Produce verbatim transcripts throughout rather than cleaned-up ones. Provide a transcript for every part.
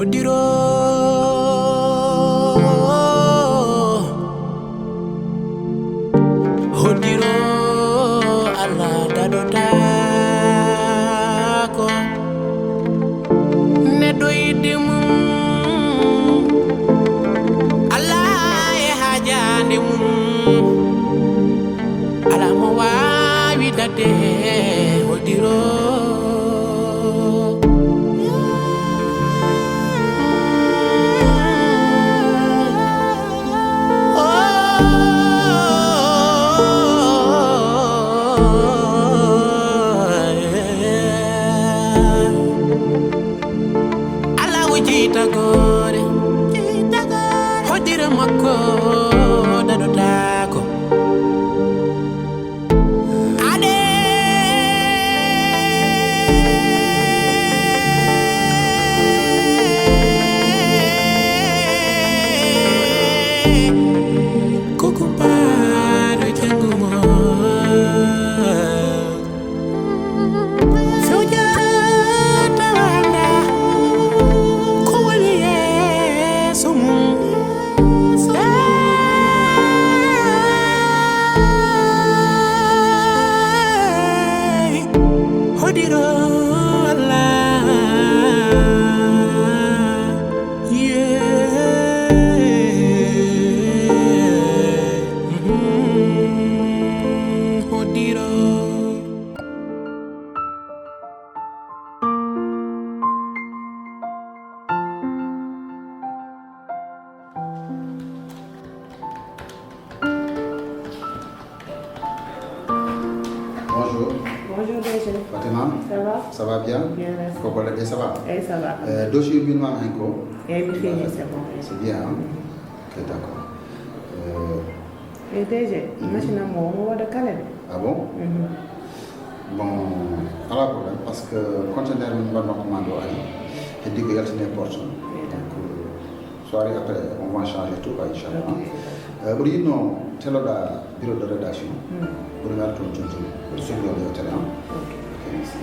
Hoddiro, hoddiro, Allah daɗotaako. Neɗɗo yiɗde mum, Allah e haajaande mum. Alaa mo waawi daɗde hoddiro. Allahu jiytagoore, hoddiro makko daɗotaako. Ade kuku paɗo jangumo. Fewjata wanda ko woni yeeso mum. Hey, hodiro Allah. Yeah. Mhm. Hodiro. Bonjour. Bonjour, D G. Fatima. Ça va? Ça va bien? Bien, merci. Ko golle ɗe, ça va? Eh, ça va. Euh, dossier min ma hen ko? Eh, mi fini, c'est bon. C'est bien, hein? Ok, d'accord. Euh, E D G, mhm, machine am o, omo waɗa kala de. Ah bon? Mhm. Bon, alaa problème, parce que conteneur min mbaɗno commande o ari, heddi ko yaltine porte o. Eh, d'accord. Donc, euh, so ari après, on va changer tout, quoi, inchallah. Ok, c'est bon. Euh, mboɗo yiɗno teloɗa bureau de rédaction. Mhm. Mboɗo ngara toon jooni jooni. Mboɗo sohli on yewtere, hein? Ok. Ok, merci.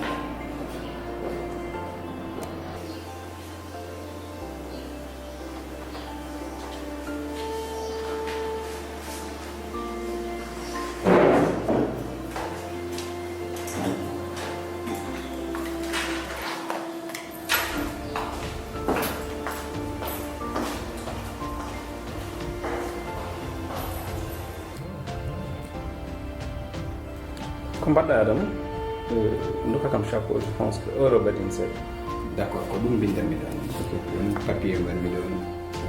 Ko mbaɗɗa, Adama? Eh, ndokka kam chapeau, je pense que heure o ɓadii seeɗa. D'accord, ko ɗum mbindanmi ɗon. Ok. Ɗum papier mbaɗmi ɗon.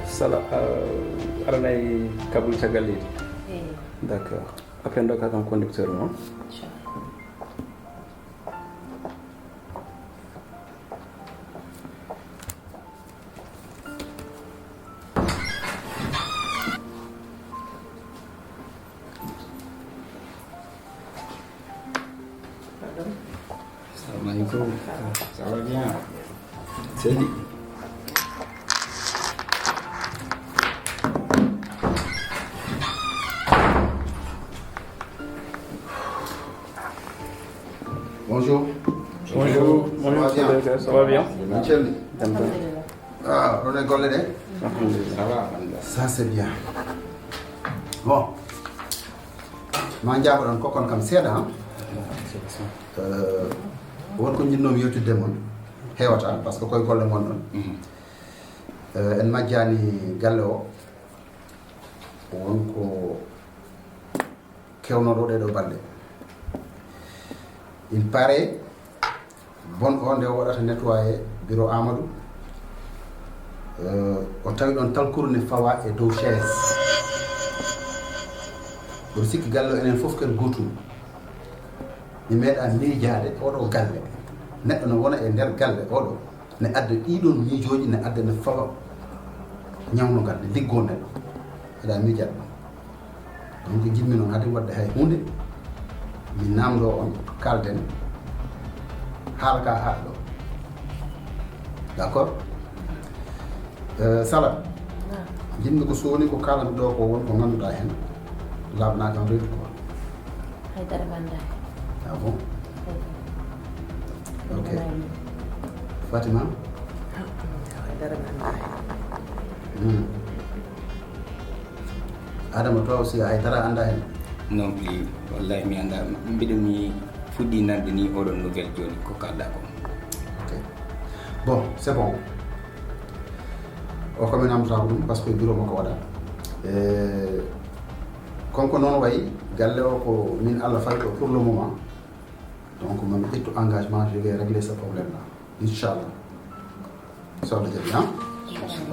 Sala, ah, aranay kabul caggal leydi? Eh. D'accord. Après, ndokka kam conducteur mo. Inchallah. Salam aleykum. Ça va bien? Seydi. Bonjour. Bonjour. Bonjour, ça va bien? Michel. Ah, on est collé, hein? Alhamdulillah. Ça va, alhamdulillah. Ça, c'est bien. Bon. Ma njaabo ɗon kokkon kam seeɗa, hein? Euh, won ko njiɗnoomi yewtidde mon. Heewata, parce que koye golle mon ɗon. Mhm. Euh, en majjaani galle o. Won ko kewnooɗo ɗee ɗoo balɗe. Il paraît, bon o nde o waɗata nettoyé bureau Amadou, euh, o tawi ɗon talkuru ne fawa e dow chaise. Mboɗo sikki galle o enen fof ken gootum. Mi meeɗa miijaade oɗo galle. Neɗɗo no wona e nder galle oɗo, ne adda ɗiɗon miijooji, ne adda ne fawa ñawnogal, ne liggoo neɗɗo. Aɗa miijaade ɗum. Donc, njiɗmi noon hade waɗde hay huunde, mi naamndoo on, kaalden, haala ka haaɗa ɗo. D'accord? Euh, Sala, naam, njiɗmi ko so woni ko kaalanmi ɗo ko won ko ngannduɗaa heen, laaɓnaa kam reedu ko. Hay dara mi anndaa heen. Ah bon? Hay dara. Ok. Mi anndaa heen. Fatima? Ah, mi anndaa heen. Hmm. Adama, toi aussi, a hay dara anndaa heen? Non plus, wallahi mi anndaa. Mbiɗo mi fuɗɗii nande ni oɗon nouvelle jooni, ko kaalɗaa ko. Ok. Bon, c'est bon. O ko min amtata ko ɗum, parce que bureau makko waɗa. Eh, kon ko noon wayi, galle o ko min Allah fawi ɗo pour le moment. Donc, mami ƴettu engagement, je vais régler ce problème-là. Inchallah. So Allah jaɓi, hein?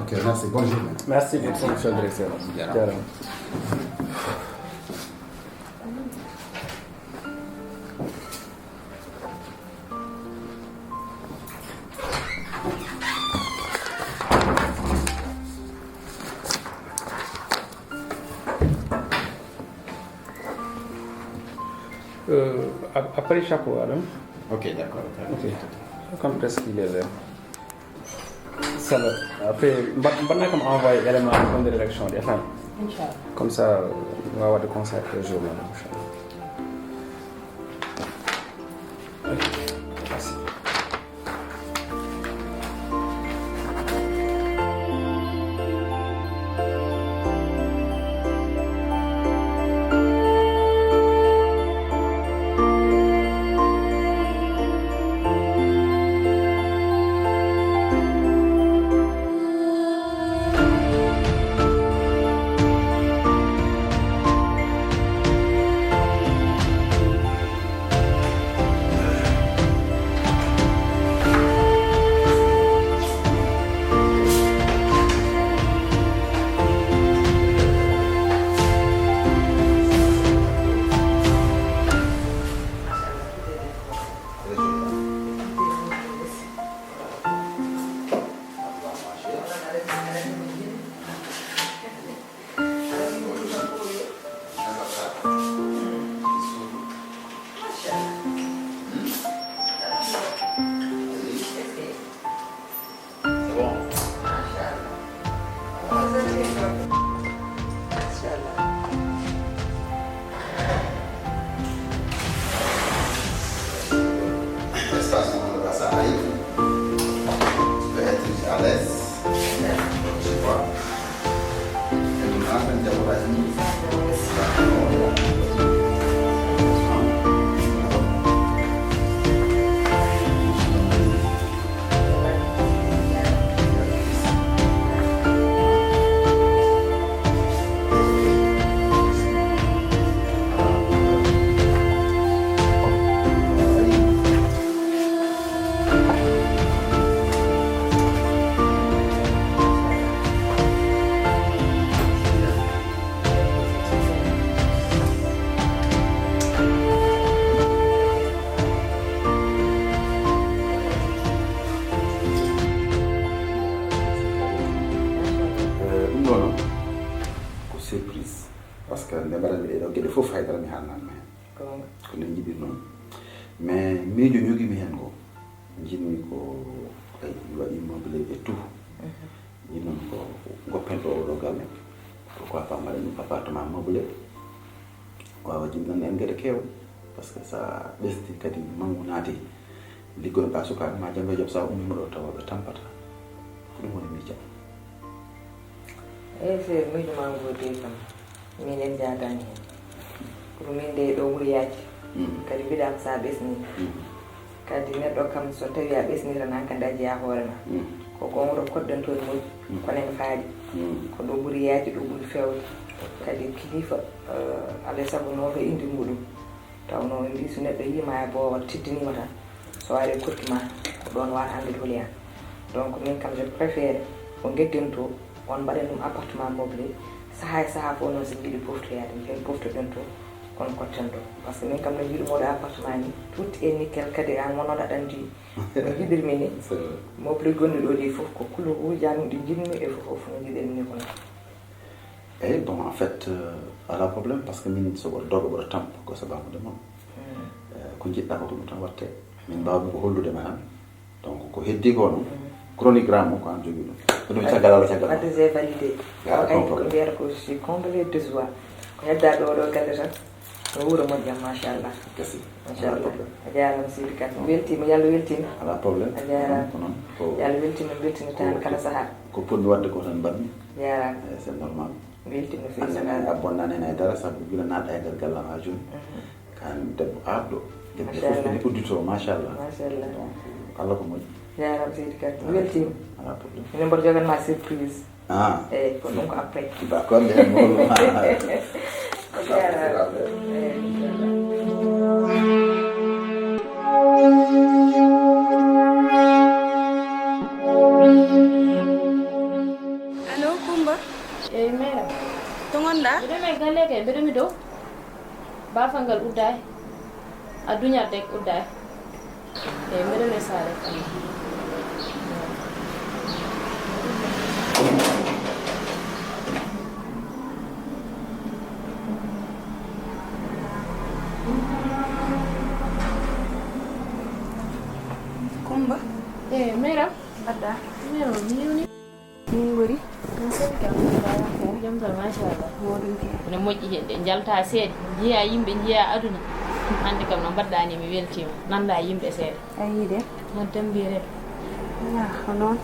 Ok, merci. Bonne journée. Merci beaucoup, monsieur le directeur. Jaaraama. Euh, ap- après chaque fois, non? Ok, d'accord. Ok. Comme presque il est l'heure. Ça va. Après, mba- mbaɗna kam envoyé élément de rédaction de fin. Inchallah. Comme ça, on va avoir de concert le jour même, inchallah. Ok. Merci. Espace, on va ça arrive. Tu peux être à l'aise. Je vois. Eh, ɗum ɗo noon ko surprise, parce que nde mbaɗanmi ɗee ɗo geɗe fof, haydara mi haalnaani ma heen. Ko min njiɗir noon. Mais miijo jogimi heen ko, njiɗmi ko, ay, mi waɗi meublé et tout. Njiɗmi noon ko ngoppen ɗo oɗo galle. Pourquoi pas mbaɗen ɗum appartement meublé. Waawa jibinande en geɗe keewɗe. Parce que so a ɓesdi kadi manngu naati, liggotoɗaa sukaaɓe ma janngo e jam, so a ummiima ɗo tawa ɓe tampata. Ko ɗum woni miijo am. Eyi, sir, miijo ma ngo de kam. Minen njaadaani heen. Pour min de ɗo wuro yaaji. Mm. Kadi mbiɗa am so a ɓesni. Mm. Kadi neɗɗo kam so tawi a ɓesni tan an kadi a jeyaa hoore ma. Mm. Ko gonɗo koɗɗen toon moƴƴi. Mm. Kono en faali. Mm. Ko ɗo ɓuri yaaji, ɗo ɓuri feewde. Kadi kilifa, eh, alaa e sago no to indi muɗum. Taw no ɓe mbii so neɗɗo yiima e boowal teddiniima tan, so ari kotti ma, ko ɗoon waata anndude holi an. Donc min kam je préfère ko ngedden to, on mbaɗen ɗum appartement meublé, sahaa e sahaa fof noon so njiɗi poftoyaade, mbiyen poftoɗen to, on kotten to. Parce que min kam no njiɗumi ɗo appartement ni, tout est nickel, kadi an wonno aɗa anndi no njiɗirmi ni. C'est vrai. Meublé gonɗi ɗo ɗi fof ko couleur uji an ɗi njiɗmi e fof fof no njiɗirmi ni ko noon. Eyi, bon, en fait, euh, alaa problème, parce que min so mboɗo doga mboɗo tampa ko sababude mon. Mm. Eh, ko njiɗɗaa ko ɗum tan waɗte. Min mbaawmi ko hollude ma tan. Donc, ko heddi ko noon, mm, chronogramme o ko an jogii ɗum. Ko ɗum caggal Allah, caggal Allah. Wadde j'ai validé. Voilà, kay ko comblé. Mbiyata ko je suis comblé de joie. Ko hedda ɗo, ɗo galle tan. Ko wuro moƴƴam, machallah. Gasi. Machallah. A jaaraama, seydi Kane. Weltiima, Yalla weltiima. Alaa problème. A jaaraama. Ko noon, ko Yalla weltiima, weltiima tan kala sahaa. Ko potmi waɗde ko tan mbaɗmi. Jaaraama. Eh, c'est normal. Weltiima no feewi. Anndene a bonnaani heen hay dara, sabu gila naatɗa e nder galle am haa jooni. Mhm. Ko aan debbo aaɓɗo. Debbo fof ene udditoo, machallah. Machallah. Donc, Allah ko moƴƴi. Jaaraama, seydi Kane. Weltiima. Alaa problème. Minen mboɗo jogan ma surprise. Ah. Eyi, ko ɗum ko après. Ba, ko nde mo. Ko jaaraama. Eyi, inchallah. Allo, Kumba? Eyi, Meera. To ngonɗaa? Mbiɗo mi galle kay, mbiɗo mi dow. Baafal ngal uddaay. A duñat dek uddaay. Eyi, mbeɗa mi saare kam. Kumba? Eyi, Meera. Mbaɗɗa? Meera, mi yewni. Min ngori. Min seli kam, mbaɗɗa? Jam tan, machallah. Moɗum ke? Ene moƴƴi heen de, njalta seeɗa, njiya yimɓe, njiya aduna. Hannde kam no mbaɗɗa ni, mi weltiima. Nannda yimɓe seeɗa. A yii de? Mon tambiere. Ya, ko noon.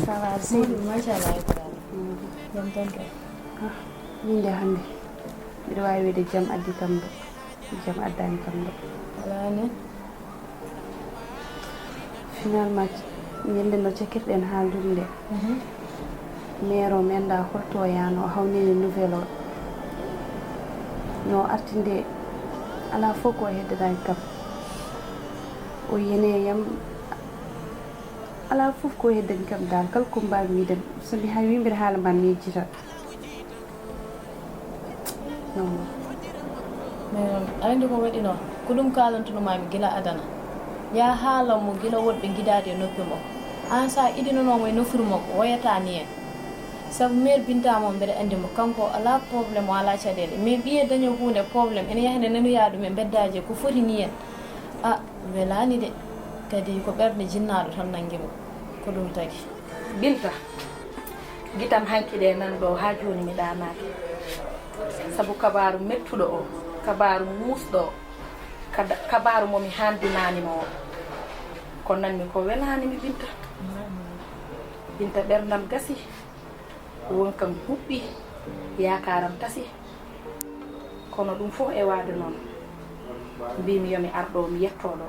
Ça va, seydi? Moɗum, machallah, e ko dal. Mm. Jam tan kay. Ah, min de hannde. Mbiɗo waawi wiyde jam addi kam ɗo. Jam addaani kam ɗo. Alaa ne? Finalement, ñande no cakirɗen haaldude nde, mhm, maire o mi anndaa holto o yahnoo, o hawnii nouvelle o. No o arti nde, alaa fof ko o heddanaaki kam. O yenii yam, alaa fof ko o heddani kam daal, kala ko mbaawmi wiyde, so mi haawi mbiɗa haala ma miijita. Non, non. Mais noon, aɗa anndi ko waɗi noon? Ko ɗum kaalantunomaami gila adana. Yaa haalan mo gila woɗɓe ngidaade e noppi makko. Aan, so a idinanoo mo e nofuru makko, o wayataa ni en. Sabu meer Binta mo mbeɗa anndi mo, kanko o alaa problème, o alaa caɗeele. Mais ɓiye dañoo huunde problème, ene yaha ene nanoyaa ɗum e mbeddaaji, ko foti ni en. A, welaani de. Kadi ko ɓernde jinnaaɗo tan nanngi mo. Ko ɗum tagi. Binta, gitam hanki ɗe nan ɗo haa jooni mi ɗaanaaki. Sabu kabaaru mettuɗo o, kabaaru muusɗo o, kada-, kabaaru mo mi haandinaani mo o. Ko nanmi ko welaani mi Binta. Binta ɓerndam gasi. Won kam huɓɓi, yaakaaram tasi. Kono ɗum fof e waade noon, mbiimi yo mi ar ɗo, mi yetto ɗo.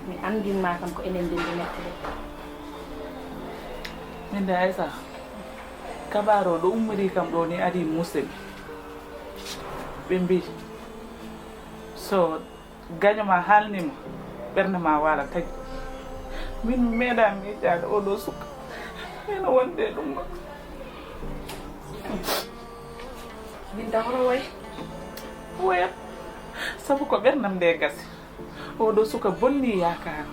Mi anndin ma kam ko enen ndenndi mette de. Min de Aysa, kabaaru o ɗo ummori kam ɗo ni adii muusde mi. Ɓe mbii, so gaño ma haalnii ma, ɓernde ma waala tagi. Min mi meeɗaa miijaade oo ɗoo suka. Ene wonde e ɗum ɗo. Binta, hono wayi? Woyat. Sabu ko ɓerndam nde gasi. Oo ɗoo suka bonnii yaakaar.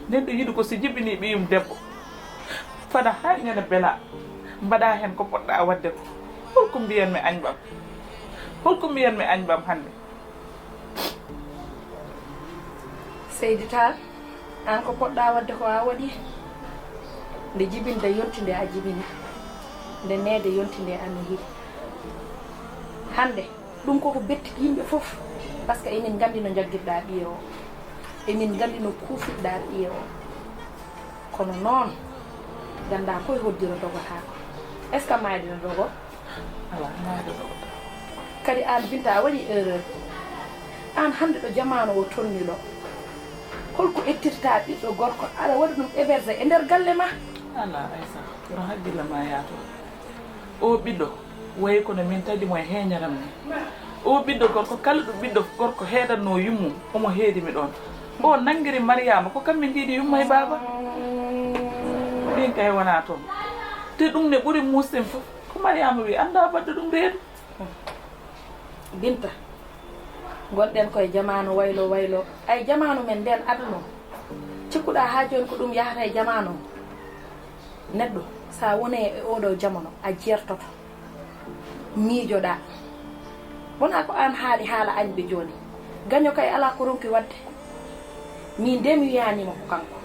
Neɗɗo yiɗi ko so jibinii ɓiyum debbo, fada haa ñande belaa, mbaɗaa heen ko poɗɗaa waɗde ko. Holko mbiyanmi añɓam? Holko mbiyanmi añɓam hannde? Seydi Taal, aan ko poɗɗaa waɗde ko a waɗi. Nde jibinde yonti nde a jibini, nde neede yonti nde a nehi. Hannde, ɗum koko betti yimɓe fof, parce que emin nganndi no njaggirɗaa ɓiye o, emin nganndi no kuufirɗaa ɓiye o. Kono noon, ganndaa koye hoddiro dogotaako. Est-ce que maayde no dogo? Alaa, maayde dogotaako. Kadi aan Binta a waɗi erreur. Aan hannde ɗo jamaanu o tolni ɗo, holko ettirtaa ɓiɗɗo gorko aɗa waɗa ɗum héberger e nder galle ma? Alaa, Aysa, kono hakkille ma yaato. O ɓiɗɗo, wayi kono min taƴi mo e heeñaram ni. O ɓiɗɗo gorko, kala ɗo ɓiɗɗo gorko heedannoo yummum, omo heedi mi ɗoon. O nanngiri Mariyaama, ko kam min njiidi yumma e baaba. Min kay wonaa toon. Te ɗum ne ɓuri muusde fof. Ko Mariyaama wi anndaa baɗɗo ɗum reedu. Binta, ngonɗen koye jamaanu waylo waylo. Ay, jamaanu men ndeen aduna o, cikkuɗaa haa jooni ko ɗum yahata e jamaanu o? Neɗɗo, so a wonii e oo ɗoo jamano, a jeertoto, miijoɗaa. Wonaa ko aan haali haala añɓe jooni. Gaño kay alaa ko ronki waɗde. Min de mi wiyaani mo ko kanko.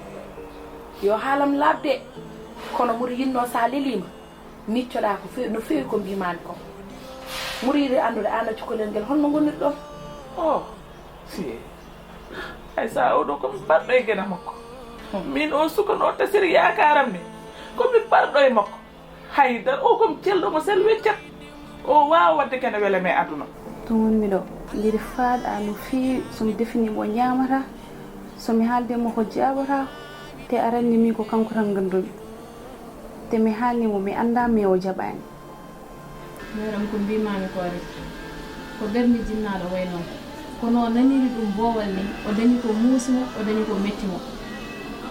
Yo haalam laaɓ de, kono mboɗo yinnoo so a leliima, miccoɗaa ko feewi, no feewi ko mbiimaami ko. Muriide anndude aan e cukalel ngel, holno ngonirɗon? Oh, si. Hay so oɗo ko mi barɗo e gena makko. Hmm. Min o suka no tasiri yaakaaram ni, ko mi barɗo e makko. Hay dar o ko mi celɗo mo sel weccat. O waawa waɗde kene wela me aduna. To wonmi ɗo, mbiɗa faaɗa no feewi, so mi defini mo ñaamata, so mi haalde mo ko jaabata, te aranni min ko kanko tan ngandumi. Te mi haalni mo mi annda, mais o jaɓaani. Meeram, ko mbiimaami ko ari, ko ɓernde jinnaaɗo wayi noon. Kono o naniri ɗum boowal ni, o dañi ko muusi mo, o dañi ko metti mo.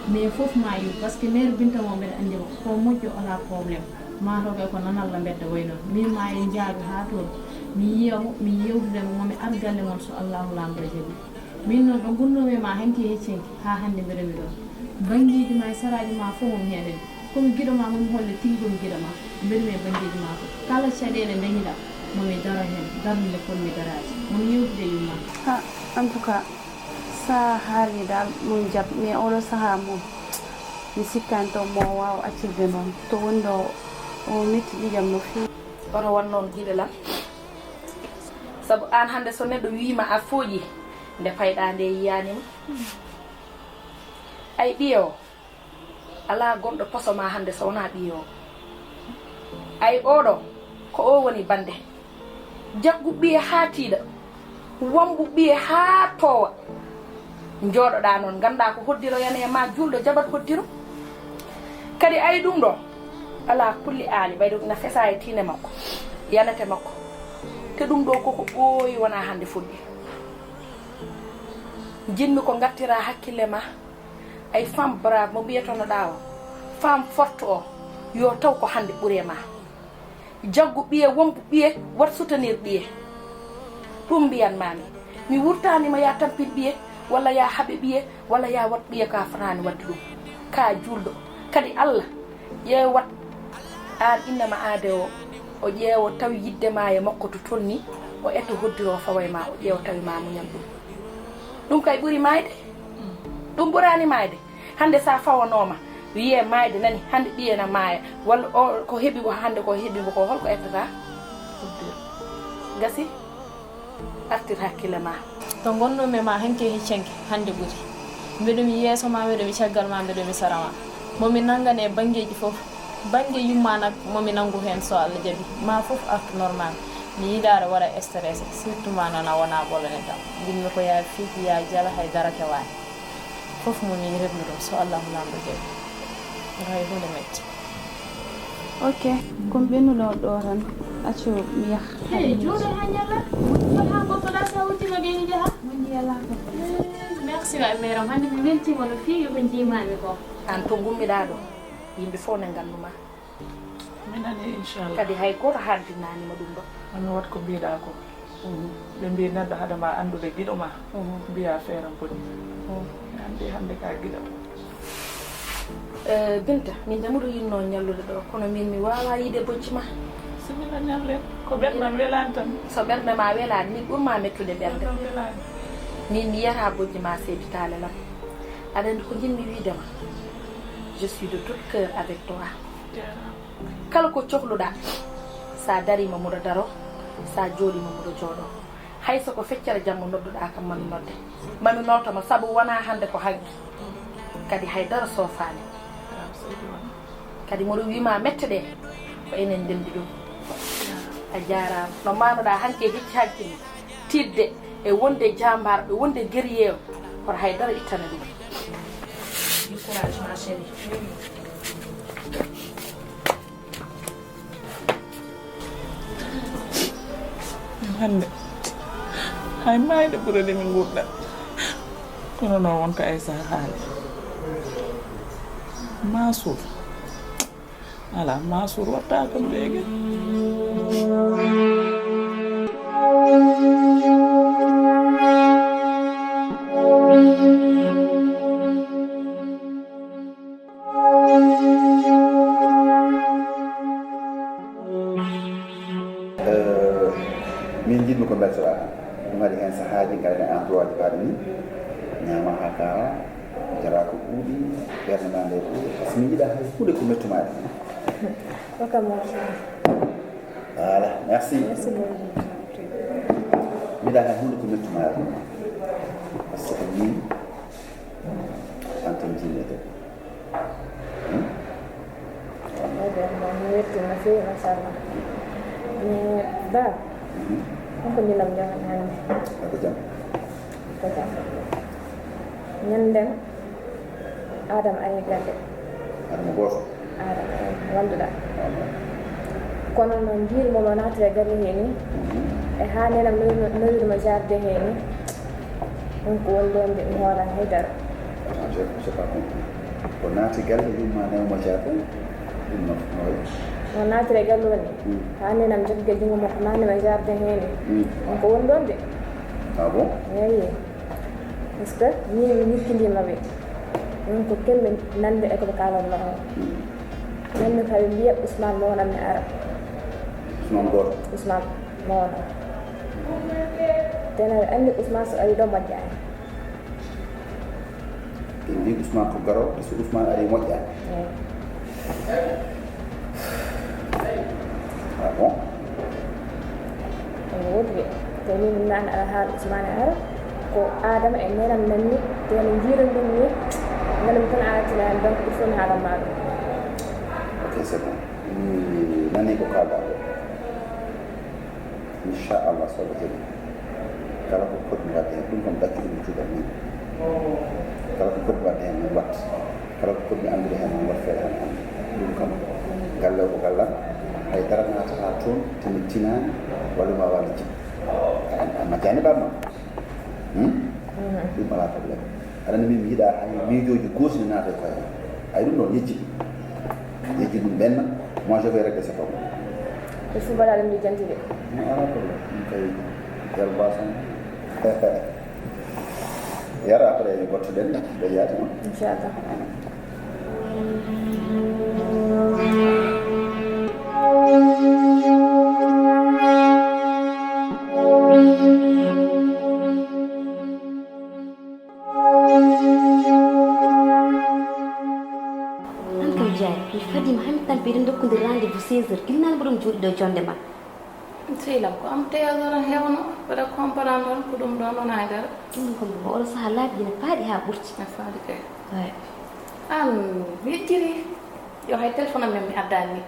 Mais fof ma yuur, parce que mère Binta mo mbeɗa anndi mo, ko moƴƴo, alaa problème. Maa taw kay ko nanalla mbedda wayi noon. Min ma en njaabi haa toon. Mi yiya mo, mi yewtida mo, mo mi ar galle mon so Allahu Laamɗo jaɓi. Min noon ɗo ngunnoomi e ma hanki e heccenki, haa hannde mbeɗa mi ɗoon. Banngeeji ma e saraaji ma fof mo mi heɗen. Ko mi giɗo ma, mo mi holle tigi ko mi giɗo ma. Mbeɗa mi e banngeeji ma fof. Kala caɗeele ndañiɗa, mo mi daro heen, darnde le kon mi daraaji. Mo mi yewtude e yumma. Ha, en tout cas, sa haali dal mo mi jaɓ, mais oɗo sahaa moom, mi sikkanto mo waawa accirde noon. To woni ɗo, o metti ƴiƴam no feewi. Oto won noon giɗo lan. Sabu aan hannde so neɗɗo wiima a fooƴi, nde payɗaa nde yiyaani ma. Ay ɓiye o, alaa gonɗo poso ma hannde so wonaa ɓiye o. Ay oɗo, ko o woni bannde. Jaggu ɓiye haa tiiɗa, wambu ɓiye haa toowa. Njooɗoɗaa noon, nganndaa ko hoddiroyani e ma juulɗo jaɓat hoddiro. Kadi ay ɗum ɗo, alaa kulli aali, ɓayde ina fesa e tiinde makko, yanete makko. Te ɗum ɗo koko ɓooyi wonaa hannde fuɗɗi. Njiɗmi ko ngattiraa hakkille ma, ay femme brave mo mbiyetonoɗaa o, femme forte o, yo taw ko hannde ɓuri e ma. Jaggu ɓiye, wonbu ɓiye, wat soutenir ɓiye. Ɗum mbiyanmaami. Mi wurtaanima ya tampin ɓiye, walla ya haɓe ɓiye, walla ya wat ɓiye ka fotaani wadde ɗum. Ka juulɗo. Kadi Allah, ƴeewat aan innama aade o, o ƴeewo tawi yidde ma e makko to tolni, o etto hoddiro fawa e ma, o ƴeewa tawi ma muñan ɗum. Ɗum kay ɓuri maayde. Ɗum ɓuraani maayde. Hannde sa fawanooma, wiyee maayde nani, hannde ɓiye na maaya, walla o ko heɓi mo hannde ko heɓi mo ko, holko ettata? Gasi, artir hakkille ma. To ngonnoomi ma hanki e heccenki, hannde ɓuri. Mbeɗo mi yeeso ma, mbeɗo mi caggal ma, mbeɗo mi sara ma. Mo mi nanngani e banngeeji fof, bannge yumma nak, mo mi nanngu heen so Allah jaɓi. Ma fof artu normal. Mi yiɗaare waɗa stressé, surtout ma noon a wona bolone kam. Njiɗmi ko ya fiiji, ya jala, hay dara kewaani. Fof mo mi rebnu ɗum, so Allahu Laamɗo jaɓi. Hay huunde metti. Ok, ko mi ɓennuɗo ɗo tan, accu mi yaha. Hey, jooɗo haa ñalla. Woni fota haa ngoppoɗaa, so a uddima ɓe ni jaha. Woni yalla ko. Eh, merci waay, meeram. Hannde mi weltiima no feewi ko njiimaami ko. Aan to ngummiɗaa ɗo, yimɓe fof ne nganndu ma. Mi nani, inchallah. Kadi hay gooto haaldinaani ma ɗum ɗo. Ami wat ko mbiɗa ko. Mhm. Ɓe mbi neɗɗo haɗa ma anndude giɗo ma. Mhm. Mbiya feere boni. Mhm. Mi anndi hannde ka giɗo. Eh, Binta, min de muɗo yinno ñallude ɗo, kono min mi wawa yiide bojji ma. Simila ñallen, ko ɓerdam welani tan. So ɓerde ma welani, min ɓurma mettude ɓerde. Ɓerdam welani. Min mi yiyata bojji ma seeditaale lam. Aɗa anndi ko jinmi wiide ma. Je suis de tout cœur avec toi. Jaaraama. Kala ko cohluɗaa, sa dariima mboɗo daroo, sa jooɗiima mboɗo jooɗoo. Hay so ko feccere jamma nodduɗaa kam, mami nodde. Mami nootoma, sabu wonaa hannde ko hanki. Kadi hay dara soofaani. Kadi mboɗo wiima mette ɗe, ko enen ndenndi ɗum. A jaaraama. No maanoɗaa hanki e hecci hanki ni, tiiɗde e wonde jaambaar, e wonde guerrier, kono hay dara ittana ɗum. Courage, ma chérie. Hannde, hay maayde ɓurani mi nguurndam. Kono noon wonko Aissa haali. Mansour. Alaa, Mansour waɗtaa kam leegi. Eh, min njiɗmi ko mbeltoɗaa ɗum. Ɗum waɗi heen sahaaji ngarani en endroit ji baaɗi ni, ñaama haa kaara, jara ko ɓuuɗi, ɓernde ma nde ɓuuɗi, par ce que min njiɗa hay huunde ko mettumaade. Ko kam machallah. Voilà, merci. Merci beaucoup. Mbiɗa hay hunde ko mettumaare ɗum. Parce que min, en tant que jinneɗo. Wallaahi, mi weltima no feewi, machallah. Mais ba, on ko ndinam jawani hannde? Ako jam. Ko jam. Ñanden, Adama ari galle. Adama gooto. Adama, walluɗa. Kono no mbiirmo mo naatira galle he ni, e haa nenam nowirma jarde he ni, ɗum ko woni ɗon de, mi hoolani haydara. Attends, je n'ai pas compris. Ko naati galle yumma newma jarde? Ɗum no no wayi. No naatira galle woni, haa nenam jogga junngo makko naatnima jarde he ni, ɗum ko woni ɗon de. Ah bon? Eyi. Parce que min mi yikkindiima ɓe. Ɗum ko kelmi nande e ko ɓe kaalanno o. Nanmi kaɓe mbiya Ousmane mo wonanmi ara. Ousmane gooto. Ousmane mo wona. Tena ɓe anndi Ousmane so ari ɗo moƴƴaani. Ɓe mbi Ousmane ko garo, so Ousmane ari moƴƴaani. Eyi. Ah bon? Ene woodi de. Te min mi nana ala haala Ousmane ara. Ko Adama e nenam nanni. Te no njiiron ɗum ni. Ngalam tan a artina en, donc il faut mi haalan ma ɗum. Ok, c'est bon. Mi nani ko kalɗa ko. Inchallah, so Allah jaɓi. Kala ko poɗmi waɗde heen, ɗum kam ɗaccude mi cuuɗat min. Kala ko poɗmi waɗde heen, min waɗ. Kala ko poɗmi anndude heen, min waɗ feere heen hannde. Ɗum kam, galle o ko gallam. Hay dara naata haa toon, te mi tinaani, walla ma waali jibbi. A majjani bamma. Hmm? Ɗum alaa problème. Aɗa anndi min mi yiɗa hay miijooji goosi ne naata e koye am. Hay ɗum ɗoon yejji ɗum. Yejji ɗum ɓenna, moi je vais régler ce problème. Ko subaɗa ɗum mi janti de. Non, alaa problème. Ɗum kay yar boisson. Yar après gottoɗen, ɓe yaati noon. Inchallah. An kam Diary, mi fadima, hay mi tampi eɗen ndokkodiri rendez-vous seize heures, ginnal mboɗon jooɗi ɗo jonde ma. Sehil am, ko am théâtre tan hewno, mbaɗa comprendre tan ko ɗum ɗon wona e dara. Ɗum kam ko oɗo saha laabi ina paaɗi haa ɓurti. A faali kay. An mi yejjiri, yo hay téléphone am mi addaani ni.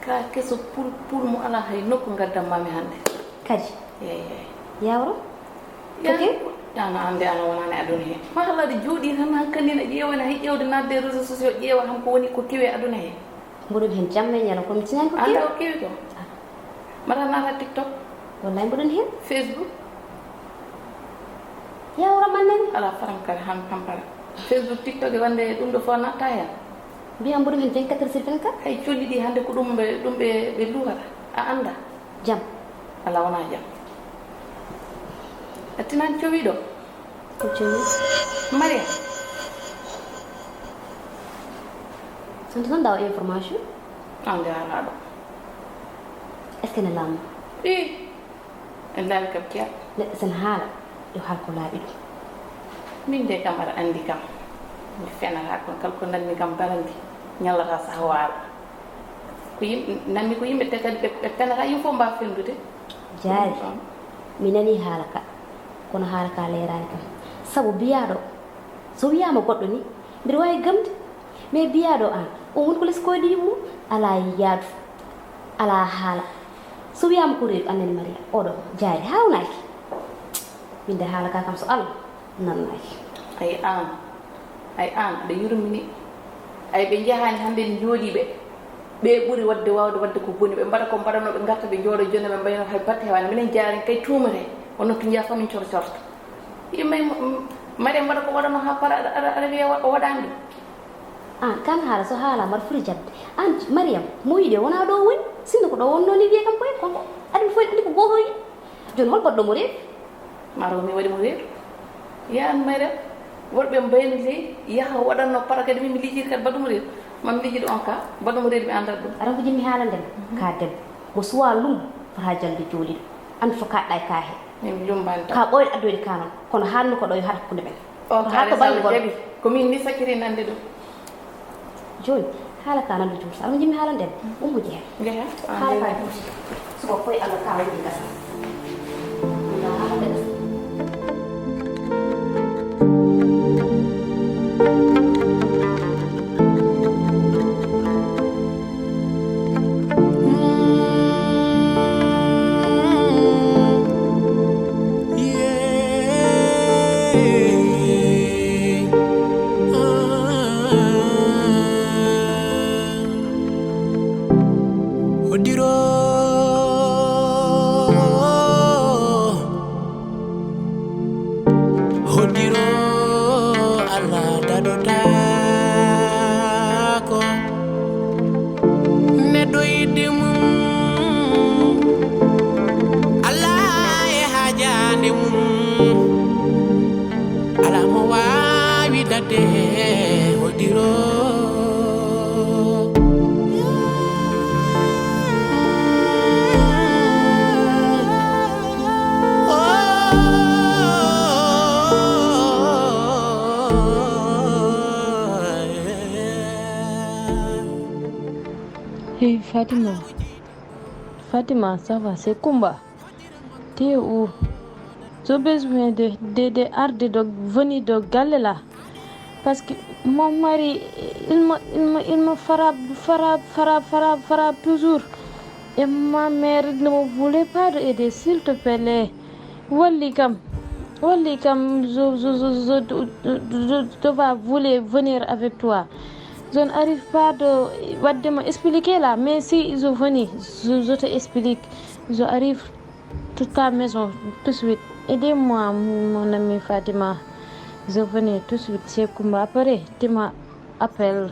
Ka keso pul pul mo alaa hay nokku ngaddan ma mi hannde. Kadi? Eyi, eyi. Yawro? Toke? Ana annde ana wonaani aduna he. Ma halaade jooɗii tan hankandi ina ƴeewa, ina hay ƴeewde naatde e réseaux sociaux, ƴeewa tan ko woni ko kewi e aduna he. Mboɗon heen jamma e ñalawma, kono mi tinaani ko kewi. Annda ko kewi ko? Mbaɗa naata TikTok? Wallay mboɗon heen. Facebook? Yawro man nani? Alaa farankare han hampara. Facebook, TikTok e wonde ɗum ɗo fof natta heen. Mbiya mboɗon heen vingt-quatre heures sur vingt-quatre. Hay colli ɗi hannde ko ɗum ɓe ɗum ɓe ɓe luwata. A annda? Jam. Alaa wonaa jam. A tinaani cowiiɗo? Ko jooni? Mariam. Santo tan dawa information. Annde alaa ɗo. Est-ce que ne laamu? Ii. En laawi kam ceer. Neɗɗo sen haala, yo haal ko laaɓi ɗum. Min de kam aɗa anndi kam. Mi fenata kon kala ko nanmi kam barandi. Ñallata saha waala. Ko yimɓe nanmi ko yimɓe te kadi ɓe ɓe fenata yimɓe fof mbaawa fendude. Jaari. Mi nanii haala ka, kono haala ka leeraani kam. Sabu biyaaɗo, so wiyaama goɗɗo ni, mbiɗa waawi gamde. Mais biyaaɗo aan, on woni ko les koyɗe yumma, alaa yaadu, alaa haala. So wiyaama ko reedu, annen Mariya, oɗo jaari haawnaaki. Min de haala ka kam so Allah nannaaki. Ay aan, ay aan aɗa yurmini. Ay ɓe njahaani hannde njooɗii ɓe. Ɓe ɓuri waɗde waawde waɗde ko boni. Ɓe mbaɗa ko mbaɗanoo, ɓe ngarta ɓe njooɗo jonne, ɓe mbayno hay batte hewaani. Minen jaaren kay tuumete. Wonno to njiya fof min cor corta. Yimɓe Mariam mbaɗa ko waɗanoo haa para aɗa aɗa wiya o waɗaani ɗum. Aan, kaan haala so haalaama aɗa foti jaɓde. Aan, Mariam, mo yiɗi wonaa ɗo woni. Sinno ko ɗo wonnoo ni wiya kam koye, kanko aɗa fof andi ko gooto yiɗi. Jooni hol baɗɗo mo reedu? Maro mi waɗi mo reedu. Yaan mayre worɓe mbayni ley yaha waɗanno para kadi min mi liggiri kadi baɗɗo mo reedu. Mami liggiri on ka baɗɗo mo reedu mi anndat ɗum. Aran ko jimmi haalande ma ka debbo mo suwa lum fota jalde jooliɗo. An fo kaɗɗa e ka he. Min mi lumbani taw. Ka ɓooyɗo addoyde ka noon kono haalno ko ɗo yo haɗ hakkunde men. O ka resal jaɓi ko min ni sakkiri nande ɗum. Jooni Haala ka nan ɗo juuti. Aɗa jimmi haalande en? Ummo jehen. Jehen? Haala ka juuti. Suka koye Allah ka woni gasa. Haala ka gasa. Hodiro, hodiro, Allah daɗotaako. Neɗɗo yiɗde mum, Allah e haajaande mum. Alaa mo waawi daɗde hodiro. Hey, Fatima. Fatima, ça va, c'est Kumba. T'es où? J'ai besoin de, de, de arde de venir de galle là. Parce que mon mari, il me, il me, il me frappe, frappe, frappe, frappe, frappe toujours. Et ma mère ne me voulait pas aider, s'il te plaît. Walli kam, walli kam, je, je, je, je, je, je dois vouloir venir avec toi. Je n'arrive pas de, waɗde ma expliquer là, mais si je venais, je, je t'explique. Je arrive toute ta maison tout de suite. Aidez-moi, mon ami Fatima. Je venais tout de suite. C'est Kumba. Après, tu m'appelles.